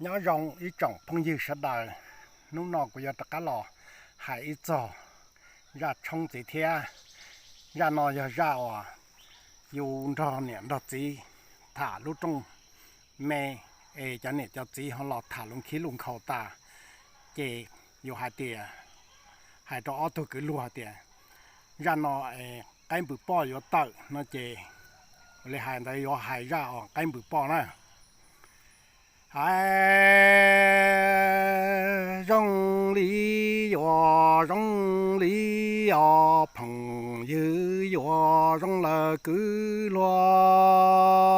Nyob zoo ib tsoom phooj ywg sawv daws, hnub no kuv yuav rov qab los hais ib txog zaj tshoob txiv thiab. Zaj no yog zaj uas yus nrog niam nrog txiv tham lub rooj me, es cov niam cov txiv ho los tham lus khib lus nkhaus tas, ces yus hais tias, hais rau ob tug kwv luag hais tias, zaj no qaib npws poj yuav tawm no ces, ua li hais ntawd yuav hais zaj uas qaib npws poj na. Hais zoo li yuav zoo li os, phooj ywg yuav zoo lawm kwv luag.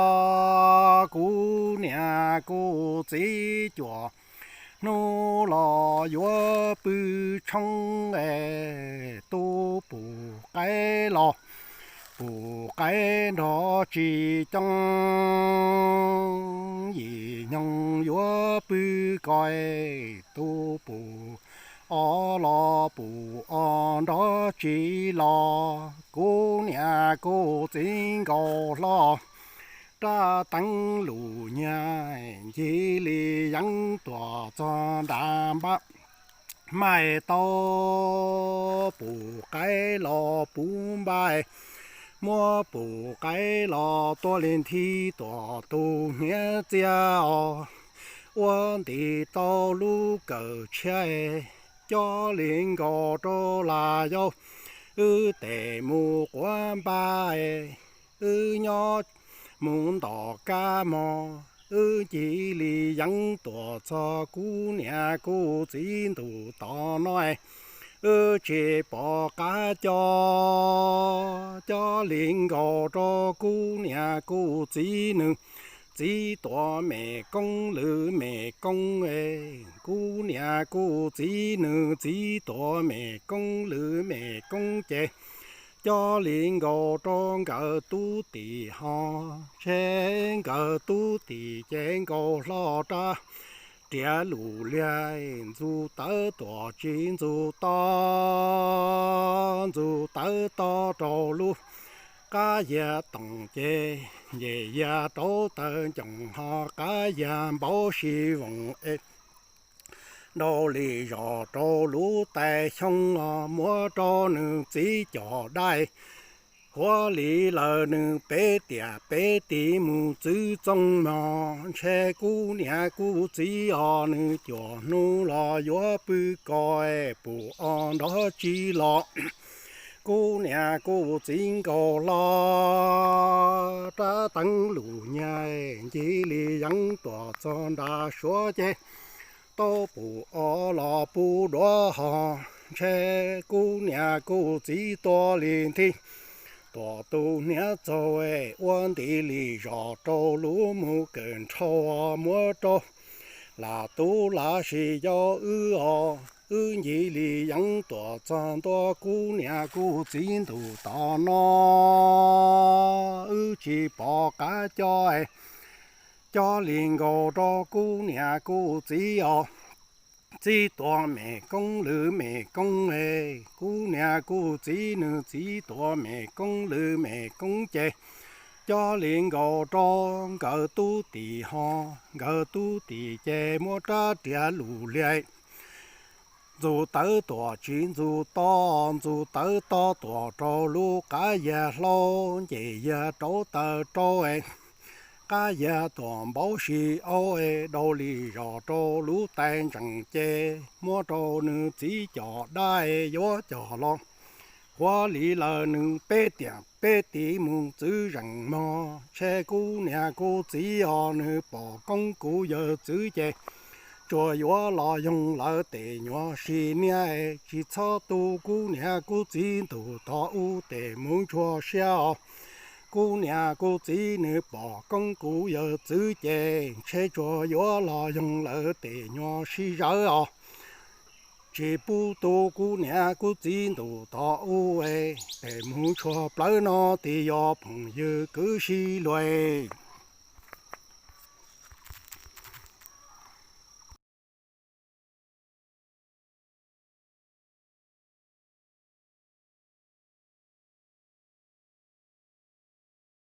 Kuv niam kuv txiv cuam hnub los yuav pw tshoob es, tub pum qaib los pum qaib nrog tsis coob, yim nyoog yuav pw ko es, tub pum o los pum o nrog tsis los. Kuv niam kuv txiv nkauj hlob rab teev lus nyag, ncig li yeeb tuam txog nram npab, mais tau pum qaib los puv npab, muab pum qaib los tua li nthi tuam tus hniav txiag os. Ua nti tau lub kawm tshiab, coj li nkaus rau lam yau, wb tes mus quav npab, wb nyob mus ntom kab mog, wb ncig li yeeb tuam txog kuv niam kuv txiv ntuj tom no, wb tsis pom qab coj, coj li nkaus rau kuv niam kuv txiv nws txiv tuam me koob lwm me koob es, kuv niam kuv txiv nws txiv tuam me koob lwm me koob ces, coj li nkaus rau nkawd tub tim ho, ntshe nkawd tub tim ces nkauj hlob rab riam lus liag, ntxuav tawv tuam tsis ntxuav to, ntxuav tawv to rau lub qab yias toom ces, yim yias rauv taws ncoos ho qab yias npauv si voos es, nraus li zos rau lub tais xyoob os, muab rau nws txiv cov dab, huav li lawm nws peb tiam peb tiv mus txwv txooj mog, ntshe kuv niam kuv txiv os nws cuam hnub los yuav pw ko es, pum o nrog tsis los. Kuv niam kuv txiv nkauj hlob rab teev lus nyag, ncig li yeeb tuam txog nram suav ces, tau pum o los puv duav ho, ntshe kuv niam kuv txiv tua li nthi tuam tus hniav txaus, ua nti li zos rau lub mus kawm nrhau, muab rau lam tub lam sis yau wb os, wb ncig li yeeb tuam txog ntua kuv niam kuv txiv ntuj tom no, wb tsis pom qab coj, coj li nkaus rau kuv niam kuv txiv os, txiv tuam me koob lwm me koob es, kuv niam kuv txiv nws txiv tuam me koob lwm me koob ces, coj li nkaus rau nkawd tub tim ho, nkawd tub tim ces muab rab riam lus liag, ntxuav tawv tuam tsis ntxuav to, ntxuav tawv to tuam rau lub qab yias hlau, nce yias rauv taws rau es, qab yias tuam npauv si au es, nraus li zos rau lub tais ntsees ces, muab rau nws txiv cov dab es yuav coj los, huav li lawm nws peb tiam peb tiv mus txwv zeem mog, ntshe kuv niam kuv txiv os nws pom koob kuv yawg txwv ces, tsuas yuav los yoog lawv tes nyuam sis niab es, tsis txhob tu kuv niam kuv txiv ntuj tom ub tes mus ntsuag siab os. Kuv niam kuv txiv nws pom koob kuv yawg txwv ces, ntshe tsuas yuav los yoog lawv tes nyuam sis zawv os. Tsis pub tu kuv niam kuv txiv ntuj tom ub es, tes mus ntsuag plawv no tiag yog phooj ywg kwv sib luag.